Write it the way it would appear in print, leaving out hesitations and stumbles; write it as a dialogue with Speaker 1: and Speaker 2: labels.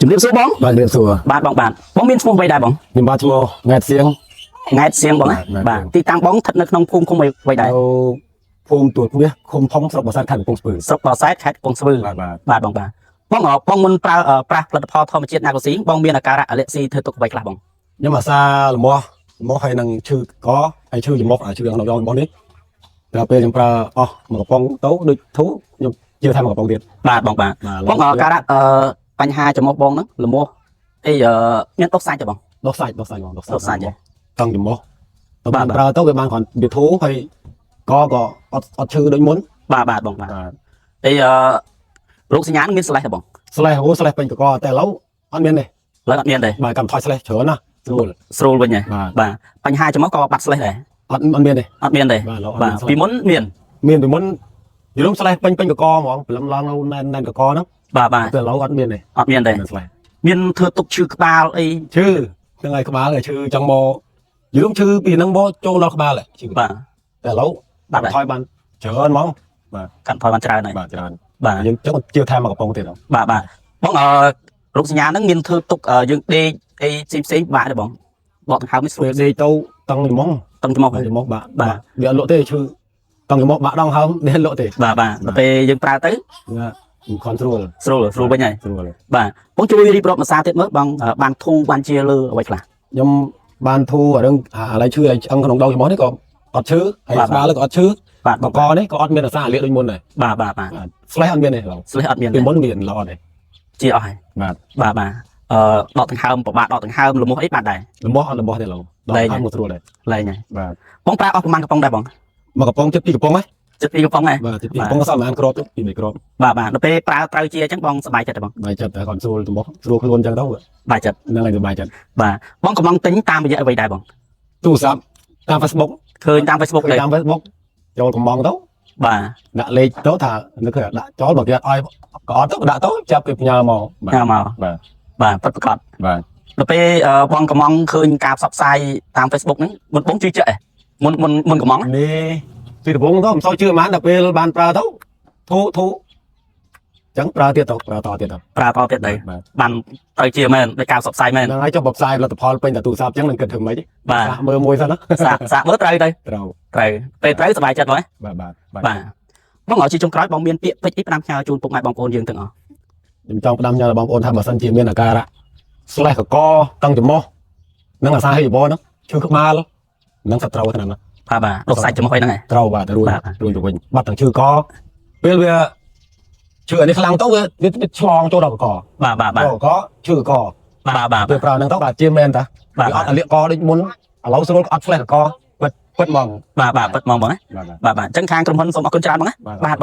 Speaker 1: ជំរាបសួរបង
Speaker 2: បាទជំរាបសួរ
Speaker 1: បាទបងបាទបងមានឈ្មោះអ្វីដែរបង
Speaker 2: ខ្ញុំបាទឈ្មោះង៉ែតសៀង
Speaker 1: ង៉ែតសៀងបងណា
Speaker 2: បាទ
Speaker 1: បាទទីតាំងបងស្ថិតនៅក្នុងភូមិឃុំអ្វីដែរ
Speaker 2: នៅភូមិទួលមាសឃុំផុងស្រុកបាសាទខេត្តកំពង់ស្ពឺ
Speaker 1: ស្រុកបរសែតខេត្តកំពង់ស្ពឺ
Speaker 2: បាទបាទ
Speaker 1: បាទបងបាទបងអបងមុនប្រើប្រាស់ផលិតផលធម្មជាតិណាកូស៊ីបងមានអាការៈអាឡែស៊ីធ្វើទុកអ្វីខ្លះបង
Speaker 2: ខ្ញុំអាសាលមាស់លមាស់ហើយនឹងឈឺកហើយឈឺច្រមុះអាឈឺក្នុងដងរបស់នេះដល់ពេលខ្ញុំប្រើអស់មួយកំប៉ុងទៅដូចធូរខ្ញុំជឿថាមួយកំប៉ុងទៀត
Speaker 1: បាទបងបាទ
Speaker 2: បាទ
Speaker 1: បងអាការៈបញ្ហាច្រមុះបងហ្នឹងលមាស់អីមានដុសសាច់ទេបង
Speaker 2: ដោះសាច់ដោះសាច់បងដោះ
Speaker 1: ដុសសាច់ហ៎
Speaker 2: តង់ច្រមុះទៅ
Speaker 1: បាទ
Speaker 2: បានប្រើទៅវាបានគ្រាន់វាធូរហើយកក៏អត់អត់ឈឺដូចមុន
Speaker 1: បាទបាទបងបាទ
Speaker 2: បាទ
Speaker 1: អីរោគសញ្ញាហ្នឹងមានស្លេះទេបង
Speaker 2: ស្លេះអូស្លេះពេញកកតែឥឡូវអត់មានទេ
Speaker 1: ឥឡូវអត់មានទេ
Speaker 2: បាទកម្មថយស្លេះច្រើនណាស់ស្រួល
Speaker 1: ស្រួលវិញហ៎
Speaker 2: បាទ
Speaker 1: បាទបញ្ហាច្រមុះក៏បាត់ស្លេះដែរ
Speaker 2: អត់អត់មានទេ
Speaker 1: អត់មានទេ
Speaker 2: បាទឥឡូវអត់
Speaker 1: បាទ
Speaker 2: មានស្លេះ
Speaker 1: ពីមុនមាន
Speaker 2: មានពីមុនយល់ស្លេះពេញពេញកកហ្មងព្រលឹមឡើងនៅណែនណែនកកហ្នឹង
Speaker 1: បាទបាទ
Speaker 2: តែឥឡូវអត់មានទេ
Speaker 1: អត់មានទេ
Speaker 2: មានស្លេះ
Speaker 1: មានធ្វើទុកឈឺក្បាលអី
Speaker 2: ឈឺហ្នឹងហើយក្បាលហើយឈឺចង់មកយល់ឈឺពីហ្នឹងមកចូលដល់ក្បាលហើយឈឺ
Speaker 1: បាទ
Speaker 2: តែឥឡូវ
Speaker 1: បាត់ហើយ
Speaker 2: ថយបានច្រើនហ្មង
Speaker 1: កាត់ថយបានច្រើនហើយ
Speaker 2: បាទច្រើន
Speaker 1: បាទ
Speaker 2: យើងចង់ជឿថែមមកកំប៉ុងទៀតហ្នឹង
Speaker 1: បាទបាទបងរោគសញ្ញាហ្នឹងមានធ្វើទុកយើងដេកអីផ្សេងផ្សេងៗបាក់ទេបងបកដង្ហើមនេះស្រួល
Speaker 2: ពេលដេកទៅតឹងច្មង
Speaker 1: តឹងច្រមុះ
Speaker 2: តឹងច្រមុះបាក់
Speaker 1: បាទ
Speaker 2: វាអត់លក់ទេឈឺតឹងច្រមុះបាក់ដងហើមនេះលក់ទេ
Speaker 1: បាទបាទដល់ពេលយើងប្រើទៅ
Speaker 2: បាទ control
Speaker 1: ស្រួលស្រួលវិញហើយ
Speaker 2: ស្រួល
Speaker 1: បាទបងជួយរៀបរាប់ភាសាទៀតមើលបងបានធូរបានជាលើអ្វីខ្លះ
Speaker 2: ខ្ញុំបានធូរអារឿងអាឡៃឈឺអាឆ្អឹងក្នុងដងច្រមុះនេះក៏អត់ឈឺហើយ
Speaker 1: បាទ
Speaker 2: ក្បាលក៏អត់ឈឺ
Speaker 1: បាទ
Speaker 2: បកនេះក៏អត់មានអាសាលាកដូចមុនដែរ
Speaker 1: បាទបាទបាទ
Speaker 2: បាទស្លេះអត់មានទេឡង
Speaker 1: ស្លេះអត់មានទេ
Speaker 2: ពីមុនមានល្អទេ
Speaker 1: ជាអស់ហើយ
Speaker 2: បាទ
Speaker 1: បាទបាទដកដង្ហើមពិបាកដកដង្ហើមលមោះអីបាត់ដែរ
Speaker 2: លំបោះអត់លំបោះទេឡងដល់
Speaker 1: លែង
Speaker 2: ខាងមកស្រួលដែរ
Speaker 1: លែងហើយ
Speaker 2: បាទ
Speaker 1: បងប្រើអស់ប្រហែលកំប៉ុងដែរបង
Speaker 2: មកកំប៉ុងចិត្តពីរកំប៉ុងហ៎
Speaker 1: ចិត្តពីរកំប៉ុងដែរ
Speaker 2: បាទចិត្តពីរកំប៉ុងក៏សល់ប្រហែលគ្រាប់ទៅពីរបីគ្រាប់
Speaker 1: បាទបាទដល់ពេលប្រើត្រូវជាអញ្ចឹងបងសប្បាយចិត្តទេបង
Speaker 2: បាយចិត្តតែគាត់ស្រួលលំបោះស្រួលខ្លួនអញ្ចឹងទៅ
Speaker 1: បាយចិត្ត
Speaker 2: ហ្នឹងហើយសប្បាយចិត្ត
Speaker 1: បាទបងកំឡុងទិញតាមរយៈអ្វីដែរបង
Speaker 2: ទូរស័ព្ទតាម Facebook
Speaker 1: ឃើញតាម Facebook
Speaker 2: ឃើញ
Speaker 1: ទេ
Speaker 2: តាម Facebook ចូលកំងទៅ
Speaker 1: បាទ
Speaker 2: ដាក់លេខទៅថានឹកឃើញដាក់ចូលបើគេអត់ឲ្យក៏អត់ទៅដាក់ទៅចាប់គេផ្ញើមកបាទ
Speaker 1: ញ៉ាំមក
Speaker 2: បាទ
Speaker 1: បាទពិតប្រាកដ
Speaker 2: បាទ
Speaker 1: ដល់ពេលបងកំងឃើញការផ្សព្វផ្សាយតាម Facebook ហ្នឹងមុនបងជឿជាក់ឯងមុនមុនមុនកំង
Speaker 2: នេះពីដំបូងទៅមិនសូវជឿហ្មងដល់ពេលបានប្រើទៅធូធូអញ្ចឹងប្រើទៀតទៅប្រើតទៀតទៅ
Speaker 1: ប្រើតទៀតទៅ
Speaker 2: បាទ
Speaker 1: បានត្រូវជាមែនដោយការផ្សព្វផ្សាយមែន
Speaker 2: ហ្នឹងហើយចុះបផ្សាយផលិតផលពេញតែទូរស័ព្ទអញ្ចឹងនឹងគិតធ្វើម៉េច
Speaker 1: បាទ
Speaker 2: សាកមើលមួយសិនណា
Speaker 1: សាកសាកមើលត្រូវទៅ
Speaker 2: ត្រូវ
Speaker 1: ត្រូវពេលត្រូវសប្បាយចិត្តបង
Speaker 2: បាទបាទ
Speaker 1: បាទបងឲ្យជាចុងក្រោយបងមានពាក្យពេចន៍អីផ្ដាំផ្ញើជូនពុកម៉ែបងប្អូនយើងទាំងអស់
Speaker 2: ខ្ញុំចង់ផ្ដាំញ៉ាំដល់បងប្អូនថាបើសិនជាមានអាការៈស្លេះកកតឹងច្រមុះនិងអាសាហេបហ្នឹងឈឺក្បាលនឹងសត្រូវហ្នឹងណា
Speaker 1: បាទបាទដុសសាច់ច្រមុះអីហ្នឹងឯង
Speaker 2: ត្រូវបាទទៅរួច
Speaker 1: បាទ
Speaker 2: រួចទៅវិញបាត់ទាំងឈឺកពេលវាឈឺអានេះខ្លាំងទៅវាវាឆ្លងចូលដល់កក
Speaker 1: បាទបាទបាទ
Speaker 2: កកឈឺក
Speaker 1: បាទបាទ
Speaker 2: ពេលប្រើហ្នឹងទៅបាទជាមែនតា
Speaker 1: បាទ
Speaker 2: វាអត់អាលៀកកដូចមុនឥឡូវស្រួលអត់ស្លេះកកពិតពិតហ្មង
Speaker 1: បាទបាទពិតហ្មងបងណា
Speaker 2: បាទ
Speaker 1: បាទបាទអញ្ចឹងខាងក្រុមហ៊ុនសូមអរគុណច្រើនបងណា
Speaker 2: បាទ
Speaker 1: បាទ